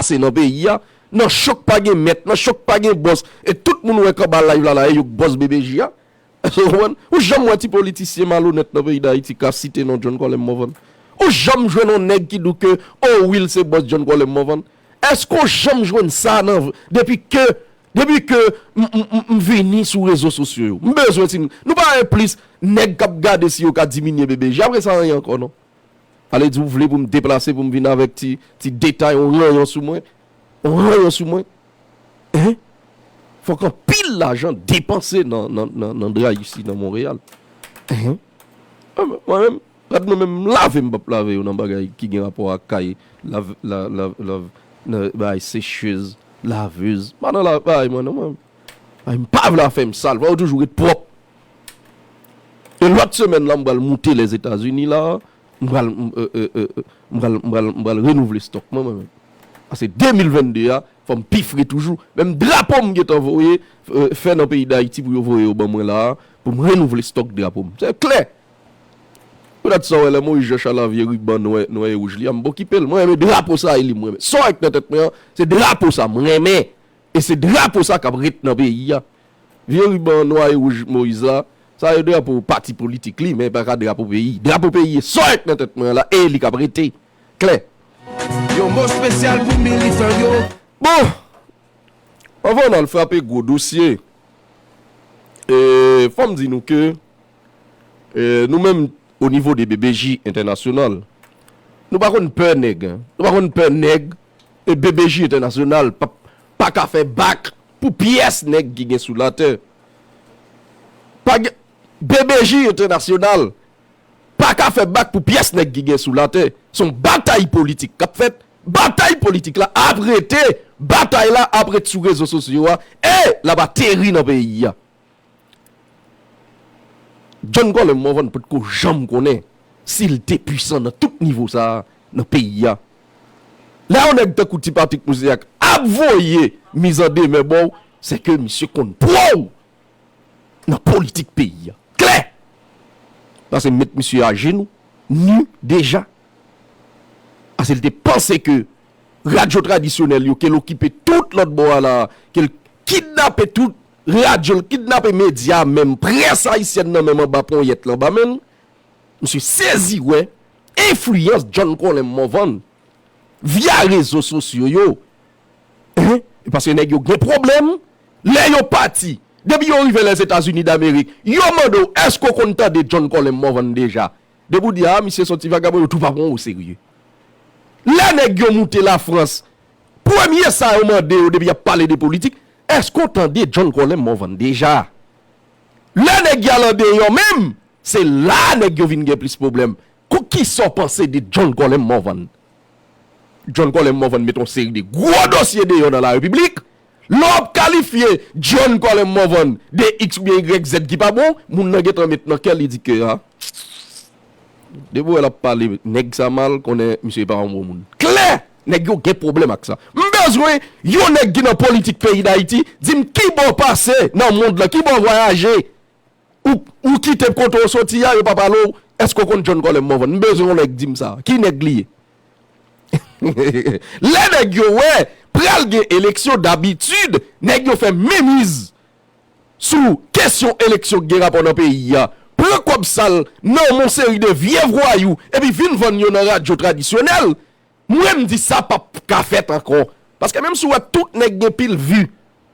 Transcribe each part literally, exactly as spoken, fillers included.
pase nan peyi a, nan chòk pa gen mèt, nan chòk pa gen bòs, e tout moun wè k anba live la, la, e yo k bòs B B J a. Èske w konprann? Ou janm wè ti politisyen malonèt nan peyi Dayiti ka site non John Colem Morvan? Ou janm jwenn yon nèg ki di w ke, oh, wi, l se bòs John Colem Morvan? Èske w janm jwenn sa nan, depi ke, depi ke m, m, m, m vini sou rezo sosyo yo? M bezwen ti, nou pa wè plis nèg k ap gade si yo ka diminye B B J. Apre sa, anyen ankò, non. Ale di w vle pou m deplase, pou m vin avèk ti, ti detay, yon ranyon sou mwen. Yon ranyon sou mwen. Hein? Fòk anpil lajan depanse nan, nan, nan, nan dray isi nan Monreyal. Hein? Ah, mwen menm, rad mwen menm, m lave, m p ap lave yo nan bagay ki gen rapò ak kay, lav, la, lav, lav, nan bagay sechez, lavez. M pa nan la, bagay mwen, non, mwen. Ay, m pa vle afè m sal, fò yo toujou ret pwòp. E lòt semèn la, m pral moute Lèzetazini la, m pral, m, e, e, e, e, m pral, m pral, m pral renouvle stòk mwen, mwen menm. Paske de mil vennde a, fò m pi fre toujou. Menm drapo m gentan voye, e, fè nan peyi Dayiti pou yo voye yo ban mwen la, pou m renouvle stòk drapo m. Se klè. Poutèt sa, w wè lè Moyiz Jan Chal a vye riban nwè, nwè e wouj li a, m pa okipe l. Mwen renmen drapo sa, e li m renmen. Sa w wè k nan tèt mwen an, se drapo sa m renmen. E se drapo sa k ap ret nan peyi a. Vye riban nwa e wouj Moyiz la, sa yo drapo pati politik li, men pa ka drapo peyi. Drapo peyi e sa k nan tèt mwen an la, e li k ap rete. Klè. Yon mo espesyal pou militan yo. Bon, anvan n al frape gwo dosye, e, fò m di nou ke, e, nou menm, o nivo de B B J entènasyonal, nou pa konn pè nèg, en. Nou pa konn pè nèg, e B B J entènasyonal pa, pa ka fè bak pou pyès nèg ki gen sou latè. Pa gen, B B J entènasyonal pa ka fè bak pou pyès nèg ki gen sou latè. Se yon batay politik k ap fèt. Batay politik la ap rete. Batay la ap ret sou rezo sosyo a. E l ap ateri nan peyi a. John Colem Morvan potko janm konnen si l te pwisan nan tout nivo sa a nan peyi a. Lè yon nèg tankou Ti Patrick Moussayac ap voye mizandemè ba w, se ke misye konn pwa w nan politik peyi a. Klè! Paske m met misye ajenou, ni deja. Paske l te panse ke radyo tradisyonèl yo, ke l okipe tout lòt bò a la, ke l kidnape tout radyo, l kidnape medya menm, près ayisyèn nan menm anba ponyèt l anba men l. Misye sezi wè enfliyans John Colem Morvan via rezo sosyo yo. Hein? E paske nèg yo gen pwoblèm, lè yo pati, depi yo rive Lèzetazini Damerik, yo mande w, èske w konn tande John Colem Morvan deja? Depi w di, a, misye se yon ti vagabon, yo tou pa pran w oserye. Lè nèg yo moute Lafrans, premye sa yo mande yo depi y ap pale de politik, èske w tande John Colem Morvan deja? Lè nèg y al andeyò menm, se la nèg yo vin gen plis pwoblèm. Kou, kisa w panse de John Colem Morvan? John Colem Morvan met yon seri de gwo dosye deyò nan larepiblik. Lè w ap kalifye John Colem Morvan de X oubyen Y Z ki pa bon, moun nan gentan met nan kè li di ke, a, depi w wè l ap pale nèg sa mal, konnen misye pa yon bon moun. Klè! Nèg yo gen pwoblèm ak sa. M bezwen yon nèg ki nan politik peyi Dayiti di m ki bò w pase nan mond lan, ki bò w vwayaje. Ou, ou kite kote w soti a, yo pa pale w, èske w konn John Colem Morvan? M bezwen yon nèg di m sa. Ki nèg li ye? Lè nèg yo wè pral gen eleksyon, dabitid, nèg yo fè menmiz sou kesyon eleksyon ki gen rapò nan peyi a. Pran kòb sal nan men yon seri de vye vwayou, epi vin vann yo nan radyo tradisyonèl. Mwen, m di sa p ap ka fèt ankò. Paske menm si w wè tout nèg gen pil vi,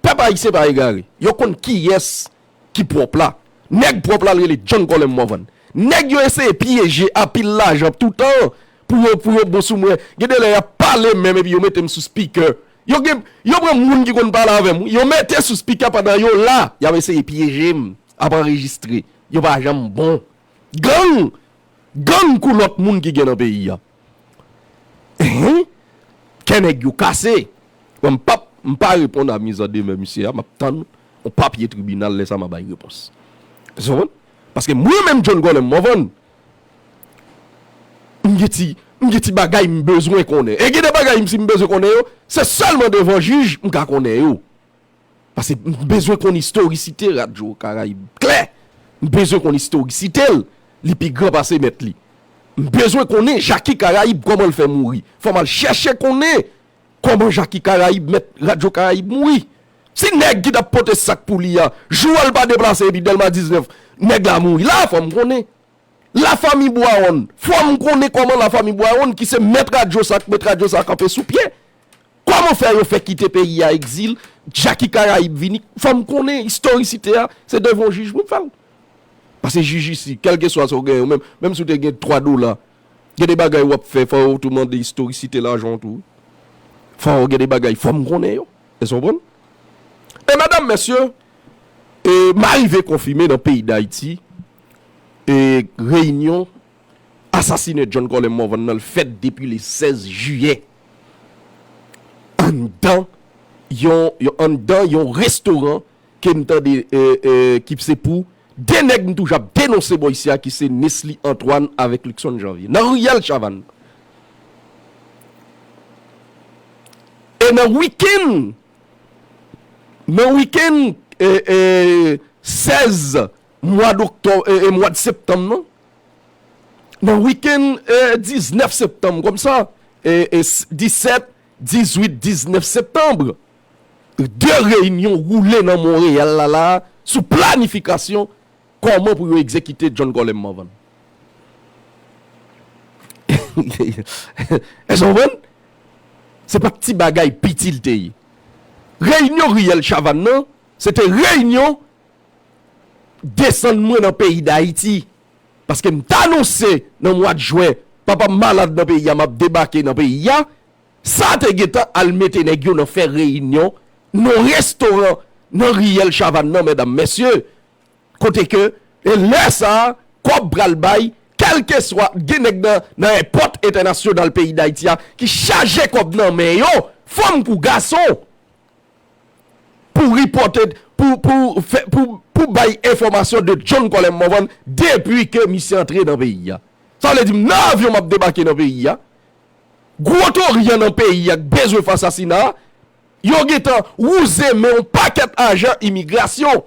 pèp ayisyen pa egare. Yo konn kiyès ki pwòp la. Nèg pwòp la, l rele John Colem Morvan. Nèg yo eseye pyeje a pil lajan toutan pou yo, pou yo bon sou mwen. Gen de lè y ap pale menm epi yo mete m sou speaker. Yo gen, yo pran moun ki konn pale avè m, wi, yo mete sou speaker pandan yo la, y ap eseye pyeje m, ap anrejistre. Yo pa janm bon. Gang! Gang kou lòt moun ki gen nan peyi a. Hein? Kè nèg yo kase. Bon, m p ap, m pa reponn a mizandemè misye a, m ap tann yon papye tribinal, lè sa m a bay repons. Èske w konprann? Paske mwen menm John Colem Morvan, m gen ti, m gen ti bagay m bezwen konnen. E gen de bagay m, si m bezwen konnen yo, se sèlman devan jij m ka konnen yo. Paske m bezwen konn istorisite Radyo Karayib klè. M bezwen konn istorisite l. Li pi gran pase mèt li. M bezwen konnen Jackie Karayib kòman l fè mouri. Fò m al chèche konnen Kòman Jaki Karayib, mèt Radyo Karayib, mouri? Si nèg ki t ap pote sak pou li a, jou a l pa deplase epi Dèlma diznèf, nèg la mouri. La, fò m konnen. Lafanmi Bwawon, fò m konnen kòman lafanmi Bwawon, ki se mèt radyo sa, k mèt radyo sa kanpe sou pye. Kòman fè yo fè kite peyi a egzil, Jaki Karayib vini, fò m konnen istorisite a, se devan yon jij pou m fè l. Paske jij isi, kèlkeswa sa w genyen, menm, menm si w te gen twa dola, gen de bagay w ap fè, fò w tou mande istorisite lajan w tou. Fò w gen de bagay, fò m konnen yo. Èske w konprann? E medam, mesye, e m arive konfime nan peyi Dayiti, e reyinyon asasinen John Colem Morvan nan l fèt depi le sèz jiyè. Anndan yon, yon, anndan yon restoran ke m tande, e, e, ki se pou de nèg m toujou ap denonse bò isi a, ki se Nesly Antoine avèk Luckson Janvier. Nan riyèl Chavannes. E nan wikenn, nan wikenn, e, e, sèz mwa doktòb, e, e, mwa d septanm nan, nan wikenn, e, diznèf septanm, kòmsa, e, e, s-, disèt, dizwit, diznèf septanm, de reyinyon woule nan Monreyal la, la, sou planifikasyon kòman pou yo egzekite John Colem Morvan. Èske w konprann? Se pa t ti bagay piti l te ye. Reyinyon riyèl Chavannes nan, se te reyinyon desann mwen nan peyi Dayiti. Paske m t anonse nan mwa d jen, papa m malad nan peyi a, m ap debake nan peyi a. Sa te gentan al mete nèg yo nan fè reyinyon nan restoran nan riyèl Chavannes nan, medam, mesye. Kote ke, e lè sa a, kòb pral bay, kèlkeswa, gen nèg nan, nan èpòt entènasyonal peyi Dayiti a ki chaje kòb nan men yo, fanm kou gason, pou ripòte, pou, pou fè, pou, pou bay enfòmasyon de John Colem Morvan depi ke misye antre nan peyi a. Sa vle di, m nan avyon, m ap debake nan peyi a. Gwo tori an nan peyi a k bezwen fè asasina a, yo gentan wouze men yon pakèt ajan imigrasyon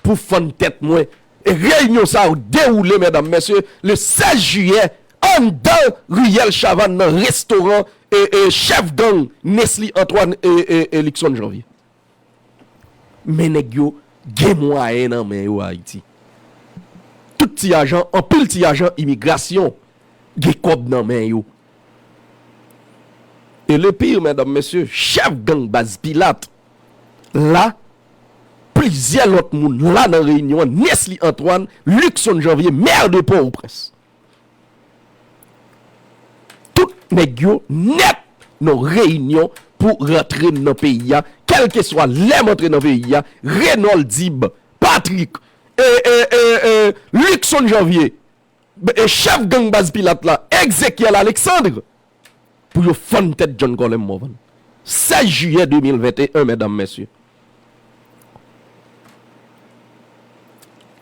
pou fann tèt mwen. E reyinyon sa a dewoule, medam, mesye, le sèz jiyè, anndan riyèl Chavannes nan restoran, e, e, chèf gang Nesly Antoine e, e, e Luckson Janvier. Men nèg yo gen mwayen nan men yo Ayiti. Tout ti ajan, anpil ti ajan imigrasyon gen kòb nan men yo. E le pire, medam, mesye, chèf gang baz Pilat la, plizyè lòt moun la nan reyinyon an, Nesly Antoine, Luckson Janvier, mè de Pòtoprens. Tout nèg yo nèt nan reyinyon pou rantre nan peyi a, kèlkeswa lè m antre nan peyi a, Renold Dib, Patrick, e, e, e, e, Luckson Janvier, e chèf gang baz Pilat la, Exekiel Alexandre, pou yo fann tèt John Colem Morvan. Sèz jiyè de mil venteyen, medam, mesye.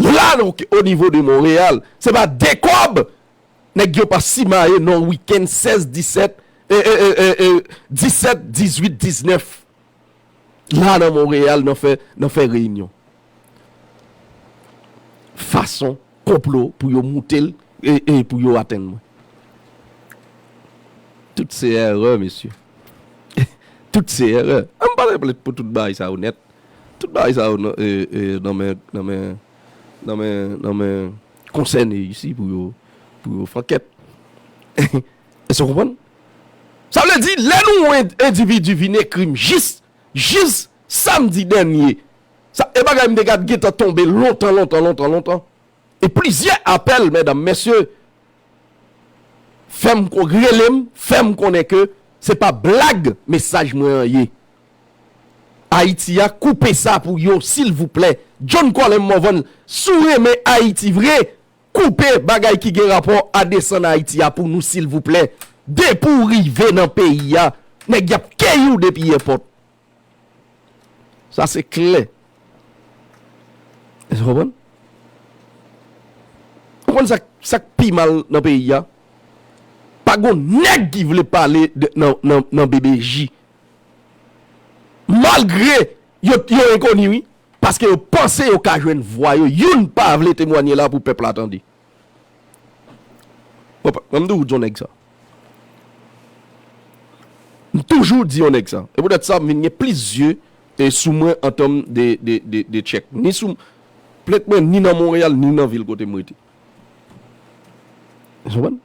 La, donk, o nivo de Monreyal, se pa de kòb nèg yo pa simaye nan wikenn sèz, disèt, e, e, e, e, e, disèt, dizwit, diznèf. La nan Monreyal, nan fè, nan fè reyinyon. Fason, konplo pou yo moute l e, e pou yo atenn mwen. Tout se erè, mesye. Tout se erè. An m pa replèt pou tout bagay sa yo nèt. Tout bagay sa yo nan, e, e, nan men, nan men, nan men, nan men konsène isi pou yo, pou yo fè ankèt. Èske w konprann? Sa vle di, lè nou wè endividi vin ekri m jis, jis samdi dènye, sa, e bagay m te gad gentan tonbe lontan, lontan, lontan, lontan. E plizyè apèl, medam, mesye, fè m ko-, rele m, fè m konnen ke se pa blag mesaj mwen an ye. Ayiti a, koupe sa pou yo, silvouplè. John Colem Morvan, si w renmen Ayiti vre, koupe bagay ki gen rapò a desann Ayiti a pou nou, silvouplè. Depi w rive nan peyi a, nèg y ap keyi w depi èpòt. Sa se klè. Èske w konprann? Ou konn sa, sa k pi mal nan peyi a? Pa gon nèg ki vle pale de, nan, nan, nan B B J. Malgre yo, yo enkoni, wi, paske yo panse yo ka jwenn vwa yo, youn pa vle temwanye la pou pèp la tande. Bon, pa, ban m di w yon nèg sa. M toujou di yon nèg sa. E poutèt sa, m vin gen plis zye e sou mwen an tèm de, de, de, de tchèk. Ni sou plent mwen, ni nan Monreyal, ni nan vil kote m rete. Ou konprann?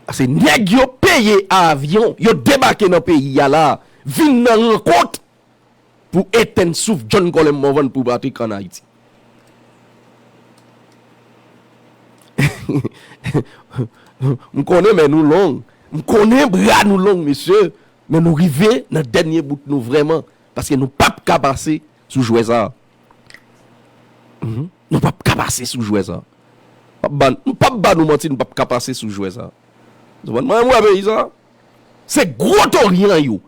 Paske nèg yo peye avyon, yo debake nan peyi a la, vin nan rankont pou etenn souf John Colem Morvan pou Patrick ann Ayiti. M konnen men nou long. M konnen bra nou long, mesye. Men nou rive nan dènye bout nou vrèman. Paske nou p ap ka pase sou jwè sa a. Mhm. Nou p ap ka pase sou jwè sa a. P ap ba, m p ap ba nou manti, nou p ap ka pase sou jwè sa a. Ou konprann? Mwen, mwen, peyi sa a, se gwo toryan yo,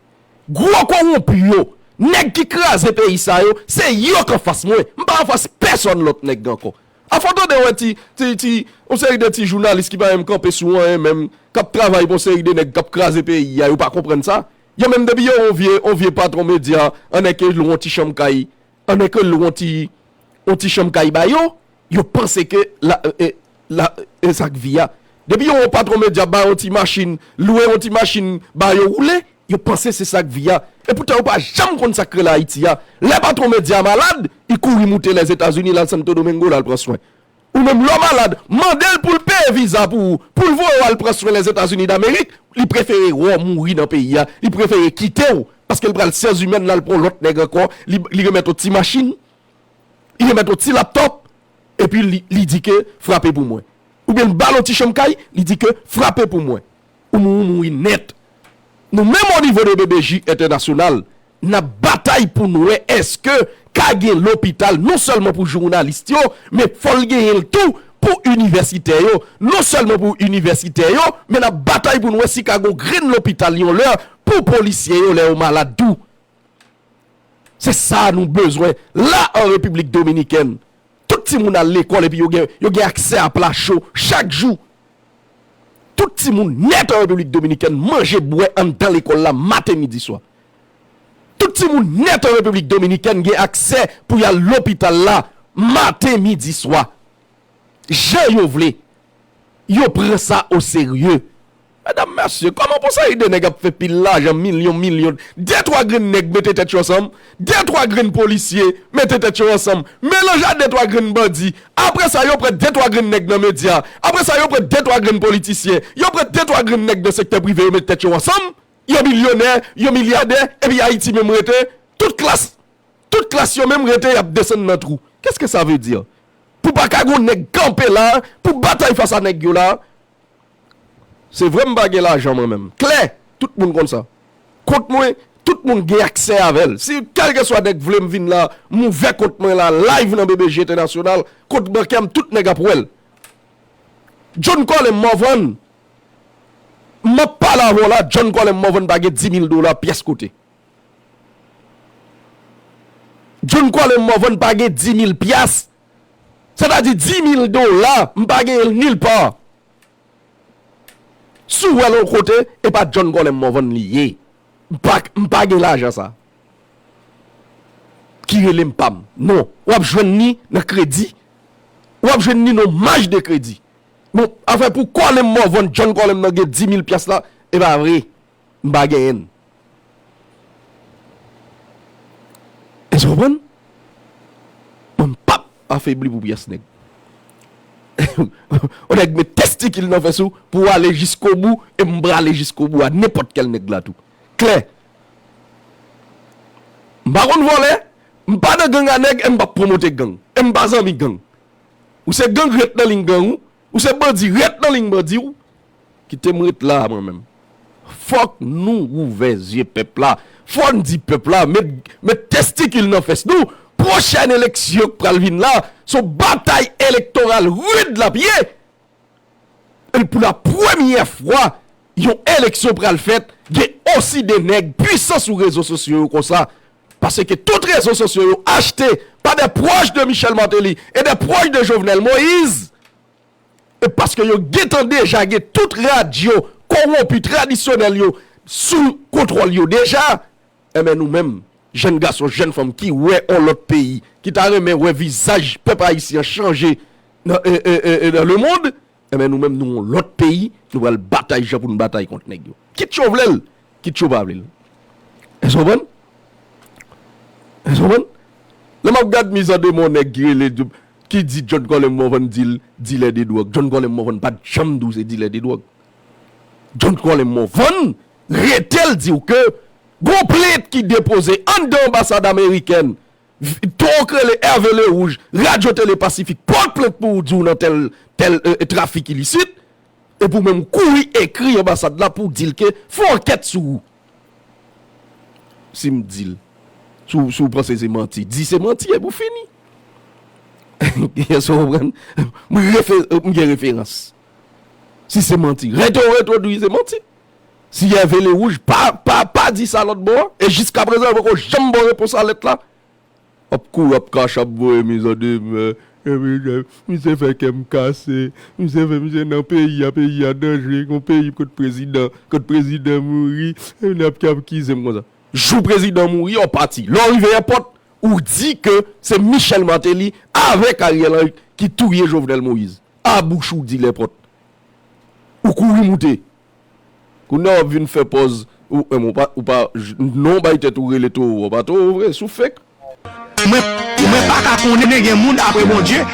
gwo kowonpi yo, nèg ki kraze peyi sa yo, se yo k anfas mwen. M pa anfas pèsonn lòt nèg ankò. Afò tande wè ti, ti, ti, yon seri de ti jounalis ki pa menm kanpe sou anyen menm, k ap travay pou yon seri de nèg k ap kraze peyi a, yo pa konprann sa. Yo menm depi yo yon vye, yon vye patwon medya, annik lwe yon ti chanm kay, annik lwe yon ti, yon ti chanm kay ba yo, yo panse ke la, e, la, e sa k vi a. Depi yo yon patwon medya ba yon ti machin, lwe yon ti machin ba yo woule, yo panse se sa k vi a. E poutan yo pa janm konn sa k rele Ayiti a. Lè patwon medya malad, li kouri moute Lèzetazini, l al Santo Domingo, l al pran swen. Ou menm lè w malad, mande l pou l peye viza pou ou, pou l voye w al pran swen Lèzetazini Damerik, li prefere wè w mouri nan peyi a, li prefere kite w, paske l pral syans imèn, l al pran yon lòt nèg ankò, li, li remèt yon ti machin, li remèt yon ti laptòp, epi li, li di ke frape pou mwen. Oubyen l ba l yon ti chanm kay, li di ke frape pou mwen. Ou mouri, ou mouri nèt. Nou menm o nivo de B B J entènasyonal, n ap batay pou n wè èske ka gen lopital non sèlman pou jounalis yo, men fò l genyen l tou pou inivèsitè yo. Non sèlman pou inivèsitè yo, men n ap batay pou n wè si ka gen yon grenn lopital yon lè pou polisye yo lè yo malad tou. Se sa nou bezwen la an Repiblik Dominikèn. Tout timoun al lekòl epi yo gen, yo gen aksè a pla cho chak jou. Tout timoun nèt an Repiblik Dominikèn manje bwè anndan lekòl la maten, midi, swa. Tout timoun nèt an Repiblik Dominikèn gen aksè pou y al lopital la maten, midi, swa. Jan yo vle. Yo pran sa oserye. Medam, mesye, kòman pou seri de nèg ap fè pil lajan, milyon, milyon, de twa grenn nèg mete tèt yo ansanm, de twa grenn polisye mete tèt yo ansanm, melanje a de twa grenn bandi. Apre sa, yo pran de twa grenn nèg nan medya. Apre sa, yo pran de twa grenn politisyen. Yo pran de twa grenn nèg nan sektè prive, yo met tèt yo ansanm. Yo milyonè, yo milyadè, epi Ayiti menm rete, tout klas, tout klas yo menm rete, y ap desann nan twou. Qu'est-ce que ça veut dire? Pou pa ka gon nèg kanpe la, pou batay fas a nèg yo la. Se vre m pa gen lajan mwen menm. Klè, tout moun konn sa. Kont mwen, tout moun gen aksè avè l. Si kèlkeswa nèg vle m vin la, m ouvè kont mwen la, live nan B B J entènasyonal, kont bankè m, tout nèg ap wè l. John Colem Morvan, m ap pale avè w la, John Colem Morvan pa gen di mil dola pyès kote. John Colem Morvan pa gen di mil pyas. Sètadi di mil dola, m pa genyen l nil pa. Si w wè l yon kote, e pa John Colem Morvan li ye. M pa, m pa gen lajan sa. Ki rele m pa m. Non, w ap jwenn li nan kredi. W ap jwenn li nan maj de kredi. Bon, afè pou Colem Morvan, John Colem nan gen di mil pyas la, e pa vre. M pa genyen l. Èske w konprann? Mwen, m p ap afebli pou pyès nèg. Yon nèg met testikil nan fès ou pou w ale jiskobou, e m prale jiskobou a nenpòt kèl nèg la tou. Klè. M pa konn vòlè, m pa nan gang a nèg, e m p ap pwomote gang. E m pa zanmi gang. Ou se gang, ret nan liy gang ou. Ou se bandi, ret nan liy bandi w. Kite m ret la a mwen menm. Fòk nou ouvè zye pèp la. Fò n di pèp la, met, met testikil nan fès nou. Pwochèn eleksyon k pral vin la, se yon batay elektoral rid l ap ye. E pou la premyè fwa, yon eleksyon pral fèt, gen osi de nèg pwisan sou rezo sosyo yo konsa. Paske tout rezo sosyo yo achte pa des proches de Michel Martelly et des proches de Jovenel Moïse. E paske yo gentan deja gen tout radyo kowonpi tradisyonèl yo sou kontwòl yo deja, enben nou menm, jèn gason, jèn fanm ki wè yon lòt peyi, ki ta renmen wè vizaj pèp ayisyen an chanje nan, e, e, e, e, nan lemonn, enben nou menm nou yon lòt peyi, nou pral batay jan pou nou batay kont nèg yo. Kit yo vle l, Kit yo pa vle l. Èske w konprann? Èske w konprann? Lè m ap gad mizandemon nèg ki rele, ki di John Colin Morvan di l dilè de dwòg. John Colin Morvan pa t janm di w se dilè de dwòg. John Colin Morvan rete l di w ke gon plent ki depoze anndan anbasad amerikèn, to k rele Hervé Lerouge, Radyo Tele Pasifik, pote plent pou w di w nan tèl, tèl, e, trafik ilisit, epi w menm kouri ekri anbasad la pou w di l ke fè ankèt sou ou. Si m di l, si w, si w panse se manti, di se manti epi w fini. Èske w konprann? M refe-, m gen referans. Si se manti, reto, retodwi se manti. Si Hervé Lerouge pa, pa, pa di sa lòt bò an, e jiskaprezan yo poko janm ba w repons a lèt la, w ap kouri, w ap kache, ap voye mizandemon, e, e, misye fè kè m kase, misye fè, misye nan peyi a, peyi a danje, gon peyi kot prezidan, kot prezidan mouri, e, n ap, ap akize m konsa. Jou prezidan mouri, w pati. Lè w rive èpòt, ou di ke se Michel Martelly avèk Ariel Henry ki touye Jovenel Moïse. A bouch ou di lèpòt. Ou kouri moute. Kounye a w ap vin fè pòz, ou, ou pa, ou pa, j-, non, bay tèt ou rele towo, w pa towo vre, sou fake. Mwen, mwen pa ka konnen gen moun apre Bondye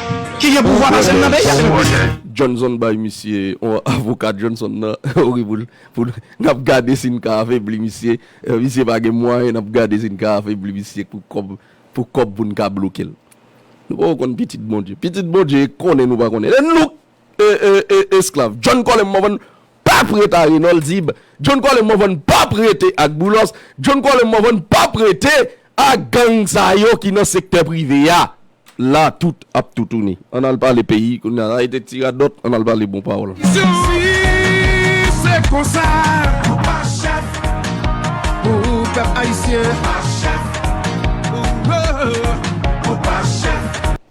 ki gen pouvwa pase m nan peyi a. Johnson bay misye, on avoka Johnson nan, wi, pou l, pou l, n ap gade si n ka afebli misye. Eh, misye pa gen mwayen, n ap gade si n ka afebli misye pou kòb, pou kòb pou n ka bloke l. Nou poko konn pitit Bondye. Pitit Bondye konnen nou pa konnen. E nou e, e, e, esklav. John Colin Morvan p ap rete a Reynold Dib. John Colin Morvan p ap rete ak Boulos. John Colin Morvan p ap rete ak gang sa yo ki nan sektè prive a. La, tout ap toutouni. Ann al pale peyi, kounye a, arete ti radòt, ann al pale bon pawòl. Si se konsa, ou pa chèf pou pèp ayisyen. Ou pa chèf. Ou pa chèf.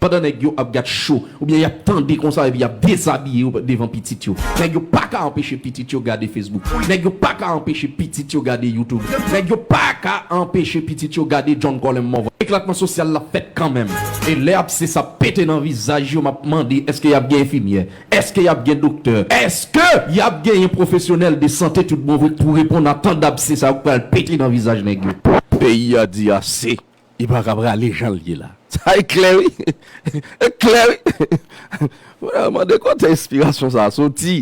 Pandan nèg yo ap gad cho, oubyen y ap tande konsa epi y ap dezabiye yo devan pitit yo. Nèg yo pa ka anpeche pitit yo gade Facebook. Nèg yo pa ka anpeche pitit yo gade YouTube. Nèg yo pa ka anpeche pitit yo gade John Colin Morvan. Eklatman sosyal la fèt kanmenm. E lè abse sa pete nan vizaj yo, m ap mande, èske y ap gen enfimyè? Èske y ap gen doktè? Èske y ap genyen pwofesyonèl de sante tout bon vre pou reponn a tan dabse sa yo k pral pete nan vizaj nèg yo? Peyi a di ase. Li pa ka prale jan l ye la. Sa e klè, wi. E klè, wi. Mwen mande kote enspirasyon sa a soti.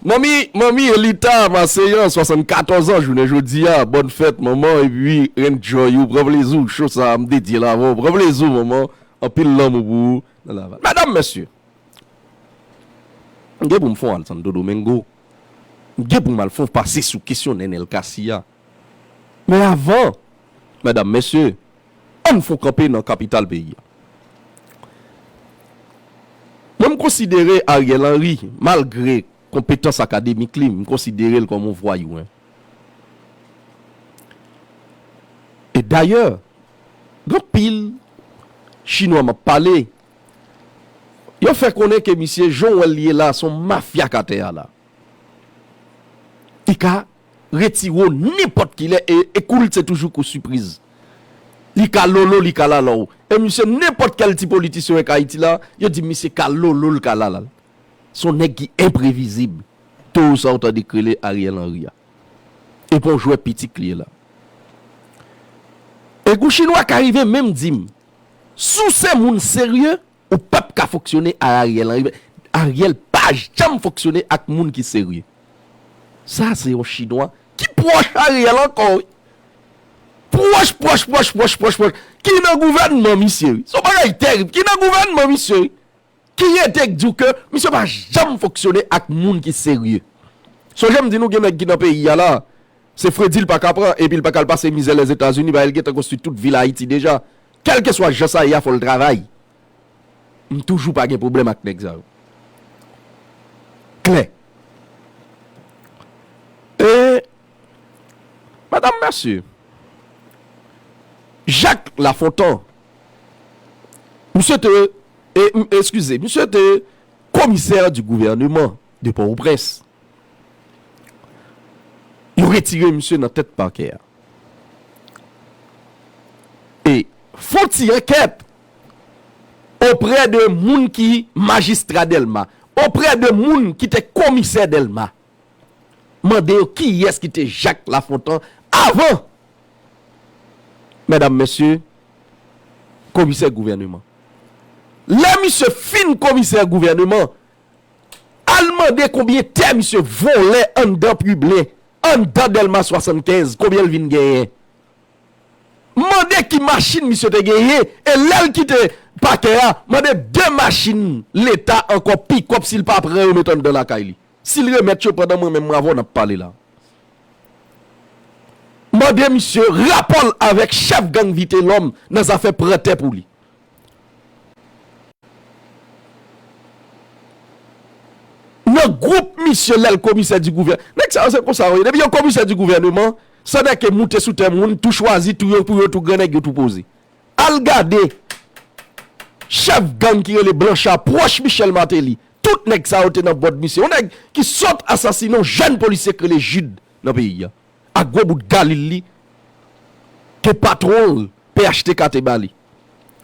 Manmi, manmi Elita Maseyan, swasannkatòz an, jounen jodi a. Bòn fèt, manman, epi enjoy ou, pran plezi w. Cho sa a, m dedye l avè w. Pran plezi w, manman. Anpil lanmou pou ou. Nan laval. Medam, mesye, m gen pou m fè yon al Santo Domingo. M gen pou m al fè yon pase sou kesyon Nenel Cassy a. Men avan, medam, mesye, ann fè yon kanpe nan kapital peyi a. Mwen, m konsidere Ariel Henry, malgre konpetans akademik li, m konsidere l kòm yon vwayou, en. E dayè, gen anpil Chinwa m ap pale, yo fè konnen ke misye, jan w wè l ye la, se yon mafya k atè a la. Li ka retire w nenpòt kilè, e, e kou l se toujou kou sipriz. Li ka lolo, li ka lala w. E misye, nenpòt kèl ti politisyen w wè k Ayiti la, yo di misye ka lolo, l ka lala l. Se yon nèg ki enprevizib. Towo sa w tande k rele Ariel Henry a. E pa yon jwè pitik li ye la. E kou Chinwa ka rive menm di m, si w se moun serye, ou p ap ka fonksyone a Ariel Henry. Ariel pa janm fonksyone ak moun ki serye. Sa se yon Chinwa ki pwòch Ariel ankò, wi. Pwòch, pwòch, pwòch, pwòch, pwòch, pwòch. Ki nan gouvènman misye, wi. Se yon bagay terib. Ki nan gouvènman misye, wi. Ki rete k di w ke misye pa janm fonksyone ak moun ki serye. Sonje m di nou gen nèg ki nan peyi a la, se fredi l pa ka pran, epi l pa ka al pase mizè Lèzetazini, paske l gentan konstwi tout vil Ayiti deja. Kèlkeswa jan sa ye a, fò l travay. M toujou pa gen pwoblèm ak nèg sa yo. Klè. E, medam, mesye, Jacques Lafontant, misye te, e, m, eskize, misye te komisè di gouvèneman de Pòtoprens. Yo retire misye nan tèt pakè a. E fè yon ti ankèt oprè de moun ki majistra Dèlma, oprè de moun ki te komisè Dèlma. mande yo kiyès ki te Jacques Lafontant avan, medam, mesye, komisè gouvèneman. Lè misye fin komisè gouvèneman, al mande konbyen tè misye vòlè anndan Piblen, anndan Dèlma swasannkenz, konbyen l vin genyen. Mande ki machin misye te genyen, e lè l kite pakè a, mande de machin Leta ankò, pikòp, si l pa pran yo met anndan lakay li. Si l remèt yo pandan mwen menm mwen avè w n ap pale la. Mande misye rapò l avèk chèf gang Vitelhomme nan zafè pran tè pou li. Nan gwoup misye lè l komisè di gouvè-, nèg sa yo se konsa yo ye. Depi yo komisè di gouvèneman, sa nèg ke moute sou tè moun, tou chwazi, tou yo pou yo, tou grannèg yo, tou poze. Al gade chèf gang ki rele Blanchard, pwòch Michel Martelly. Tout nèg sa yo te nan bòd misye. Yon nèg ki sot asasinen yon jèn polisye k rele Jude nan peyi a. Ak gwo bout galil li ke patwon l, P H T K, te ba li.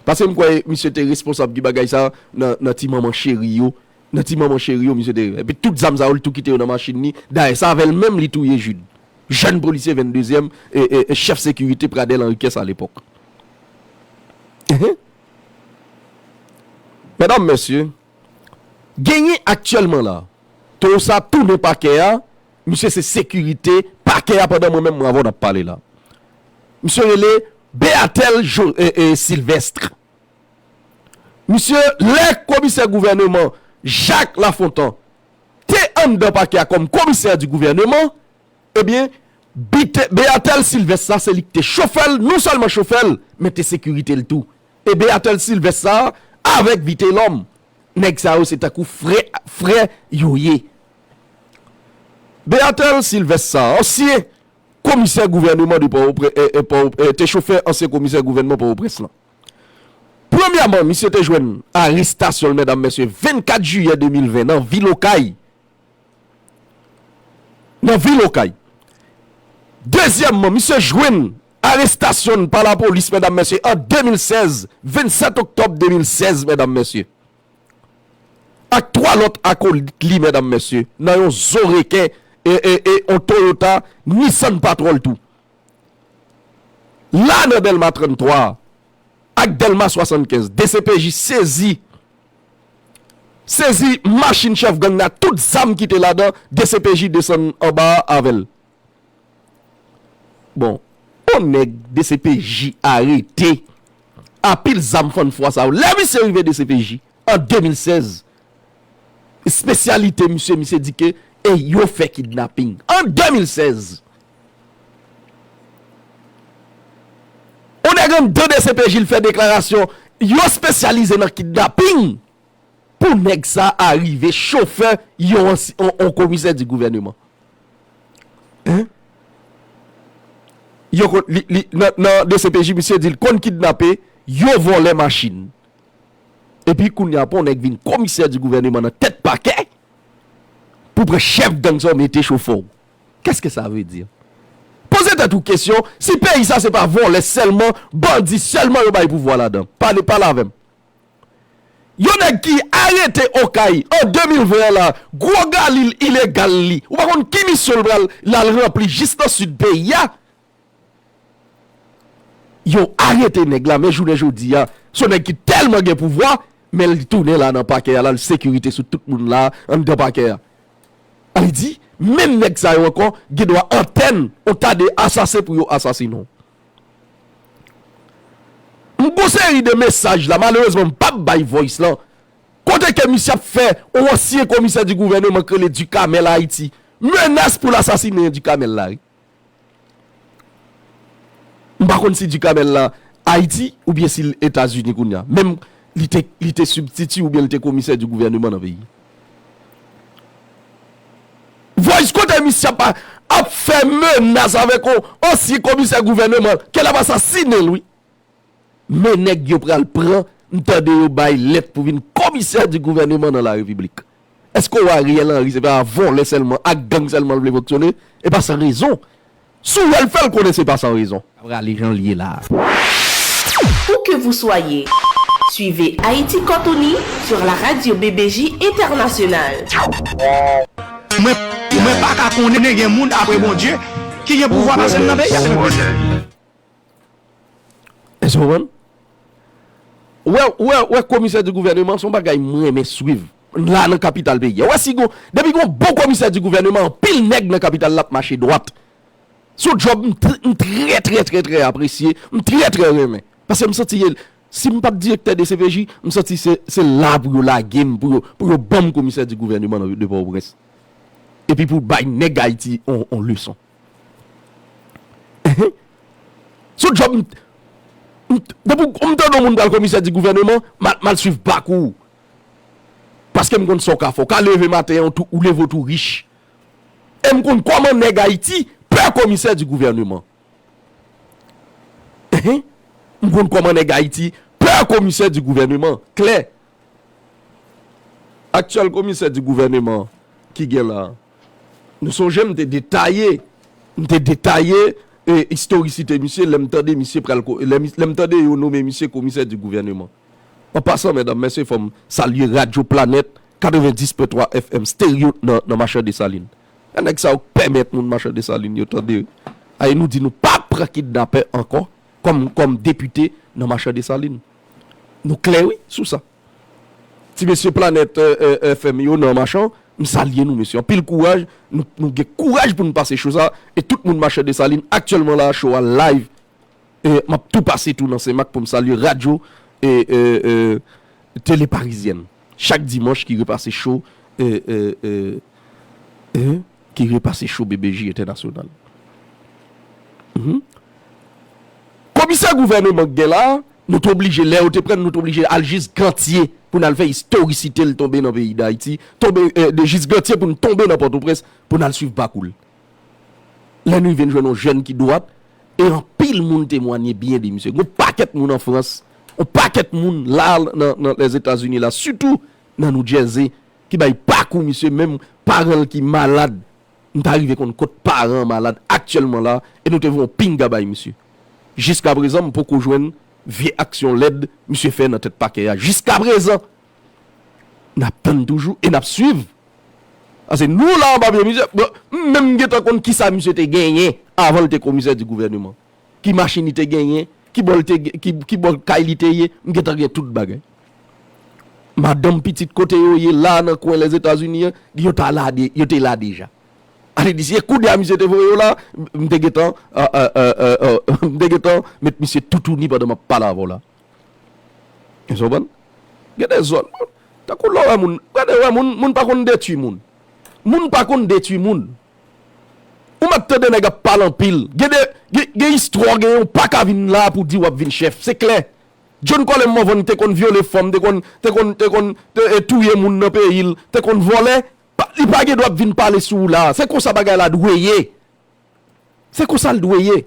Paske m kwè misye te responsab de bagay sa nan, nan ti manman cheri yo. Nan ti manman cheri yo, misye te. Epi tout zam sa yo, li tou kite yo nan machin li. Dayè, se avè l menm li touye Jude. Jèn polisye venndezyèm e, e, e chèf sekirite Pradel Henriquez alepòk. Ehe. Medam, mesye, genyen aktyèlman la, towo sa tounen pakè a, misye se sekirite pakè a pandan mwen menm mwen avè w n ap pale la. Misye rele Beatel Jo-, e, e, Sylvestre. Misye, lè komisè gouvèneman Jacques Lafontant te anndan pakè a kòm komisè di gouvèneman, ebyen, Bite-, Beatel Sylvestre sa, se li ki te chofè l, non sèlman chofè l, men te sekirite l tou. E Beatel Sylvestre sa, avèk Vitelhomme, nèg sa yo se tankou frè, frè yo ye. Beatel Sylvestre sa, ansyen komisè gouvèneman de Pòtoprens, e, e, Pò-, e, te chofè ansyen komisè gouvènman Pòtoprens lan. Premyèman, misye te jwenn arestasyon l, medam, mesye, vennkat jiyè de mil ven nan vil Okay. Nan vil Okay. Dezyèmman, misye jwenn arestasyon l pa lapolis, medam, mesye, an de mil sèz, vennsèt oktòb de mil sèz, medam, mesye. Ak twa lòt akolit li, medam, mesye, nan yon zo reken, e, e, e, yon Toyota Nissan Patrol tou. La, nan Dèlma tranntwa ak Dèlma swasannkenz, D C P J sezi, sezi machin chèf gang nan, tout zam ki te ladan, D C P J desann anba a avè l. Bon, yon nèg D C P J arete a pil zam fann fwa sa yo. Lè misye rive D C P J an de mil sèz, espesyalite misye, misye di ke e yo fè kidnaping. An de mil sèz, yon nèg anndan D C P J l fè deklarasyon, yo espesyalize nan kidnaping. Pou nèg sa a rive chofè yon ansi-, yon, yon komisè di gouvèneman. Hein? Yo kon-, li, li, nan, nan D C P J, misye di l konn kidnape, yo vòlè machin. Epi kounye a, pou yon nèg vin komisè di gouvèneman nan tèt pakè, pou pran chèf gang sa w mete chofè w. Qu'est-ce que ça veut dire? Poze tèt ou kesyon, si peyi sa se pa vòlè sèlman, bandi sèlman yo bay pouvwa ladan. Pale, pale avè m. Yon nèg ki arete Okay an de mil ven an la, gwo galil ilegal li. Ou pa konn ki misyon l pral, l al ranpli jis nan sid peyi a. Yo arete nèg la, men jounen jodi a, se yon nèg ki tèlman gen pouvwa, men li tounen la nan pakè a, l al sekirite sou tout moun la, anndan pakè a. Sa vle di, menm nèg sa yo ankò, gen dwa antèn yon ta de asasen pou yo asasinen w. M gon seri de mesaj la, malerezman, m p ap bay voice lan. Kote ke misye ap fè yon ansyen komisè di gouvèneman k rele Ducamel Ayiti menas pou l asasinen Ducamel la, wi. M pa konn si Ducamel la Ayiti oubyen si l Etazini kounye a. Menm li te, li te sibtiti oubyen li te komisè di gouvèneman nan peyi. Voice kote misye ap, ap fè menas avèk yon ansyen komisè gouvèneman ke l ap asasinen l, wi. Men nèg yo pral pran, m tande yo bay lèt pou vin komisè di gouvèneman nan la repiblik. Èske w wè Ariel Henry se pa vòlè sèlman, ak gang sèlman l vle fonksyone? E pa san rezon. Si w wè l fè l konnen se pa san rezon. Ap rale jan l ye la. Où que vous soyez, suivez Haïti Cortoni sur la radio B B J Internationale. Mwen, mwen, pa ka konnen gen moun apre Bondye ki gen pouvwa pase m nan peyi a, se mwen. Èske w konprann? Ou wè, ou wè, ou wè komisè di gouvèneman, se yon bagay mwen renmen swiv. La nan kapital peyi a. Ou wè si gon, depi gon bon komisè di gouvèneman, anpil nèg nan kapital la ap mache dwat. Se yon djòb m tr-, m trè, trè, trè, trè apresye, m trè, trè renmen. Paske m santi, si m pa t direktè D C P J, m santi se, se la pou yo lage m, pou yo, pou yo ban m komisè di gouvèneman nan, de Pòtoprens. Epi pou bay nèg Ayiti on, on leson. Se yon djòb m, m, depi m tande yon moun pral komisè di gouvèneman, m al, m al swiv pakou w. Paske m konn sa w ka fè. W ka leve maten an, ou tou, ou leve w tou rich. E m konn kòman nèg Ayiti pè komisè di gouvèneman. M konn kòman nèg Ayiti pè komisè di gouvèneman. Klè. Aktyèl komisè di gouvèneman ki gen la. Nou sonje m te detaye, m te detaye, e, istorisite misye lè m tande misye pral ko-, lè mi-, lè m tande yo nonmen misye komisè di gouvèneman. An pasan, medam, mesye, fò m salye Radyo Planèt, katrevenndis pwen twa F M stereo nan, nan Machan Desalin. E nèg sa yo k pèmèt moun Machan Desalin yo tande. Ay, nou di nou pa pran kidnapè ankò kòm, kòm depite nan Machan Desalin. Nou klè, wi, sou sa. Ti mesye Planèt, e, e, F M yo nan Machan, m salye nou, mesye. Anpil kouraj, nou, nou gen kouraj pou nou pase cho sa, e tout moun Machan Desalin, aktyèlman la, cho a live. E, m ap tou pase tou nan Senmak pou m salye radyo, e, e, e, Tele Parizyèn. Chak dimanch ki repase cho, e, e, e, e, ki repase cho B B J entènasyonal. Mhm. Komisè gouvèneman k gen la, nou t oblije, lè yo te pran n, nou t oblije al jis Gantye pou n al fè istorisite l tonbe nan peyi Dayiti, tonbe, e, de jis Gantye pou n tonbe nan Pòtoprens, pou n al swiv pakou l. Lè nou rive n jwenn yon jèn ki dwat, e anpil moun temwanye byen de misye. Gon pakèt moun an Frans, yon pakèt moun la nan, nan Lèzetazini la, sitou nan New Jersey, ki bay pakou misye, menm paran l ki malad, m ta rive konn kot paran an malad aktyèlman la, e nou te voye yon pinga bay misye. Jiskaprezan, m poko jwenn vye aksyon lèd misye fè nan tèt pakè a. Jiskaprezan, n ap tann toujou e n ap swiv. Paske nou la anba pye misye, bon, m menm m gentan konn kisa misye te genyen avan l te komisè di gouvèneman. Ki machin li te genyen, ki bò l te, ki, ki bò kay li te ye, m gentan gen tout bagay. Madanm, pitit, kote yo ye la nan kwen Lèzetazini an, yo ta la de, yo te la deja. Ale di, se kounye a misye te voye yo la, m te gentan, e, e, m te gentan met misye toutouni pandan m ap pale avè w la. Èske w konprann? Gen de zòn, tankou lè w wè moun, gade, wè moun, moun pa konn detwi moun. Moun pa konn detwi moun. Ou mèt tande nèg ap pale anpil. Gen de, gen, gen istwa w genyen, ou pa ka vin la pou di w ap vin chèf. Se klè. John Colem Morvan te konn vyole fanm, te konn, te konn, te konn, te, e, touye moun nan peyi l, te konn vòlè. Pa, li pa gen dwa ap vin pale sou ou la. Se konsa bagay la dwe ye. Se konsa l dwe ye.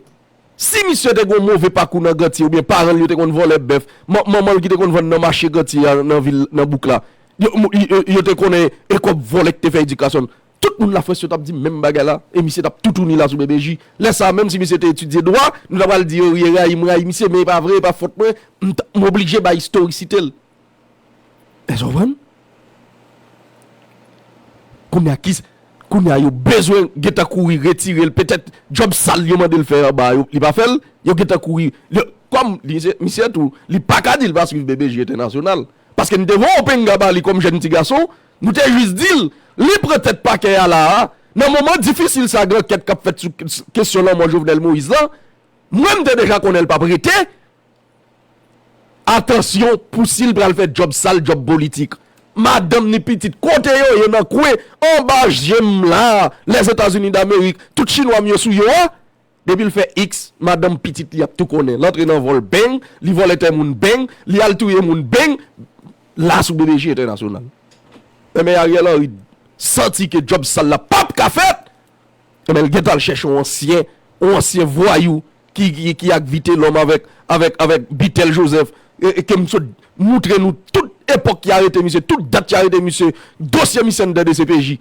Si misye te gen yon move pakou nan Gantye, oubyen paran l yo te konn vòlè bèf, man-, manman l ki te konn vann nan mache Gantye a, nan vil, nan bouk la, yo, yo, yo, yo te konnen e kòb vòlè ki te fè edikasyon l. Tout moun Lafrans yo t ap di menm bagay la, e misye t ap toutouni la sou B B J. Lè sa a, menm si misye te etidye dwa, nou ta pral di yo, yo rayi m, rayi misye, men e pa vre, e pa fòt mwen, m t-, m oblije bay istorisite l. Èske w konprann? Kounye a, ki, kounye a, yo bezwen gentan kouri retire l. Petèt, djòb sal yo mande l fè anba a, yo, li pa fè l, yo gentan kouri. Yo, kòm, li, se, misye tou, li pa ka di l pa swiv B B J entènasyonal. Paske n te voye yon penga ba li kòm jèn ti gason, nou te jis di l, li pran tèt pakè a la a, nan moman difisil sa, gen ankèt k ap fèt sou k-, kesyon lanmò Jovenel Moïse la, mwen, m te deja konnen l p ap rete. Atansyon pou si l pral fè djòb sal, djòb politik. Madanm ni pitit, kote yo ye nan kwen, anba je m la, Lèzetazini Damerik, tout chinwa m yo sou yo a. Depi l fè X, madanm, pitit li ap tou konnen. L antre nan vòl, beng, li vòlè tè moun, beng, li al touye moun, beng, la sou B B J entènasyonal. Enben, Ariel Henry santi ke djòb sal la p ap ka fèt, enben, l gentan al chèche yon ansyen, yon ansyen vwayou ki, ki, ki ak Vitelhomme avèk, avèk, avèk Bithel Joseph, e, e ke m sot moutre nou tout epòk y arete misye, tout dat y arete misye, dosye misye anndan D C P J,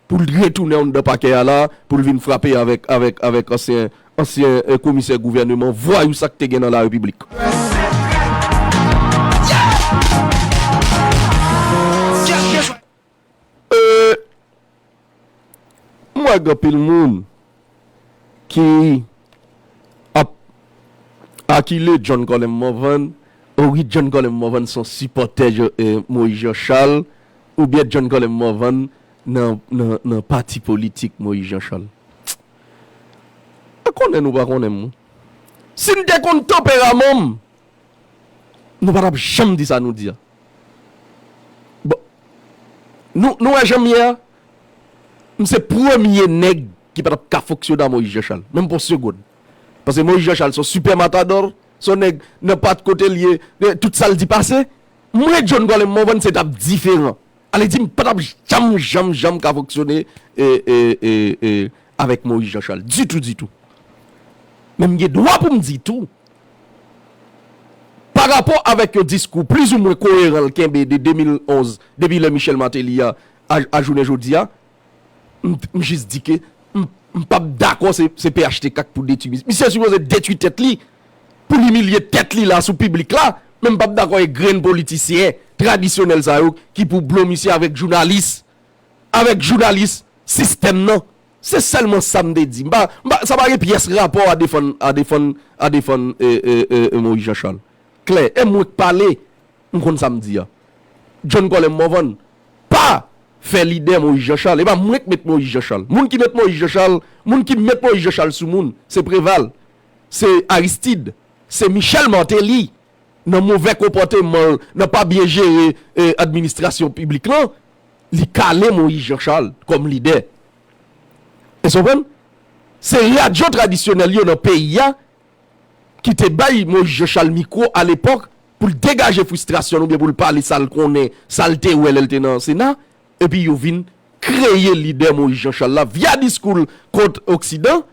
pou l retounen anndan pakè a la, pou l vin frape avèk, avèk, avèk ansyen, ansyen, e, komisè gouvèneman, vwayou sa k te gen nan la repiblik. E, m Gen anpil moun ki ap akile John Colem Morvan, o wi, John Colem Morvan se yon sipòtè Moïse Jean Charles, oubyen John Colem Morvan nan, nan, nan pati politik Moïse Jean Charles. A konnen nou pa konnen m. Si n te konn tanperaman m, nou pa t ap janm di sa nou di a. Bon, nou, nou wè jan m ye a? M se premye nèg ki pa t ap ka fonksyone a Moïse Jean Charles, menm pou yon segonn. Paske Moïse Jean Charles se yon sipè matadò, se yon nèg nan pat kote l ye, tout sa l di pase. Mwen, John Colem Morvan, se t ap diferan. Ale di m pa t ap janm, janm, janm ka fonksyone e, e, e, e, avèk Moïse Jean Charles. Ditou, ditou. Men m gen dwa pou m di tou, pa rapò avèk yon diskou plizoumwen koyeran l kenbe de de mil onz, depi lè Michel Martelly a, a, a jounen jodi a, m, m jis di ke m, m p ap dakò se, se P H T K k pou detwi misye. Misye sipoze detwi tèt li pou l imilye tèt li la sou piblik la, men m p ap dakò e grenn politisyen tradisyonèl sa yo ki pou blo misye avèk jounalis, avèk jounalis sistèm nan. Se sèlman sa m te di. M pa, m pa, sa pa gen pyès rapò a defann, a defann, a defann e, e, e, e Moïse Jean Charles. Klè, e mwen k pale, m konn sa m di a. John Colem Morvan pa fè lidè Moïse Jean Charles. E pa mwen k met Moïse Jean Charles. Moun ki met Moïse Jean Charles, moun ki met Moïse Jean Charles sou moun, se Preval, se Aristide, se Michel Martelly. Nan movè konpòteman l, nan pa byen jere e, administrasyon piblik lan, li kale Moïse Jean Charles kòm lidè. Èske w konprann? Se radyo tradisyonèl yo nan peyi a ki te bay Moïse Jean Charles mikwo alepòk pou l degaje fristrasyon l oubyen pou l pale sa l konnen, sa l te wè lè l te nan Sena, epi yo vin kreye lidè Moïse Jean Charles la via diskou l kont Oksidan,